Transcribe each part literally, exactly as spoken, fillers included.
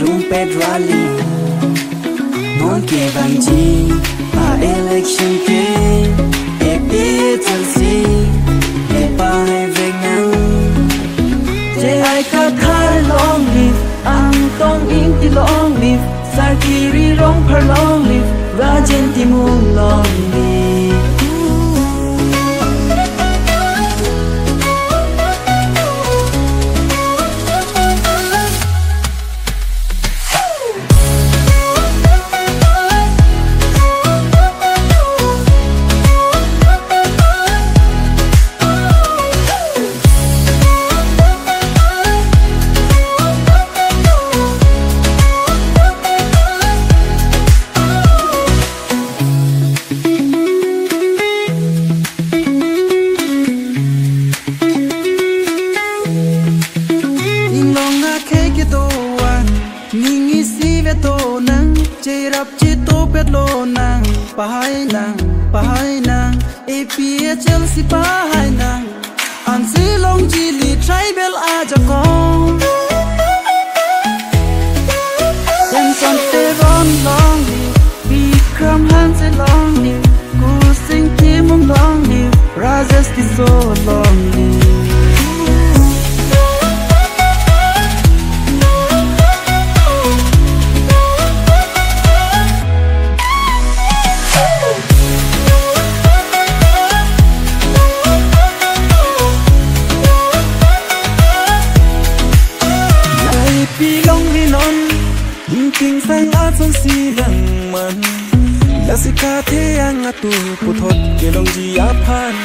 Trumpet rally, non kevangji a-election ke A P H L C kepahai vek nang. J I Kathar long live, Angtong Ingti long live, Sarkiri Rongphar long live, Rajen Timung long live. Inglong akhei kedo-an, ning isivet lonang, cherap chetopet lonang, pahai nang, pahai nang, A P H L C pahai nang. Ansi longji li tribal ajakong. Samson Teron long live, Bikram Hanse long live, Kusing Timung long live, Rajesh Tisso long live. Naipi longri non, ingting sang ason si langman. Lasi kathe ang atu puthot kelongji aphan,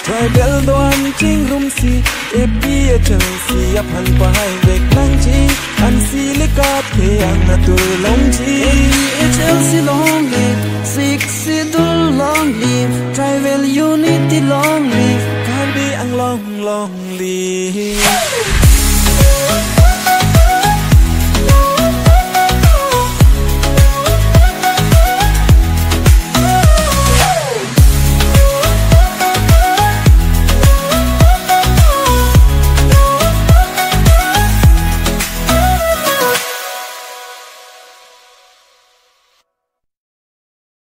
tribal do-an chingrumsi A P H L C aphan pahai vek nangji. Ansi lekat ke ang atu longji. A P H L C long live, Sixth Schedule long live, tribal unity long live, Karbi Anglong long live.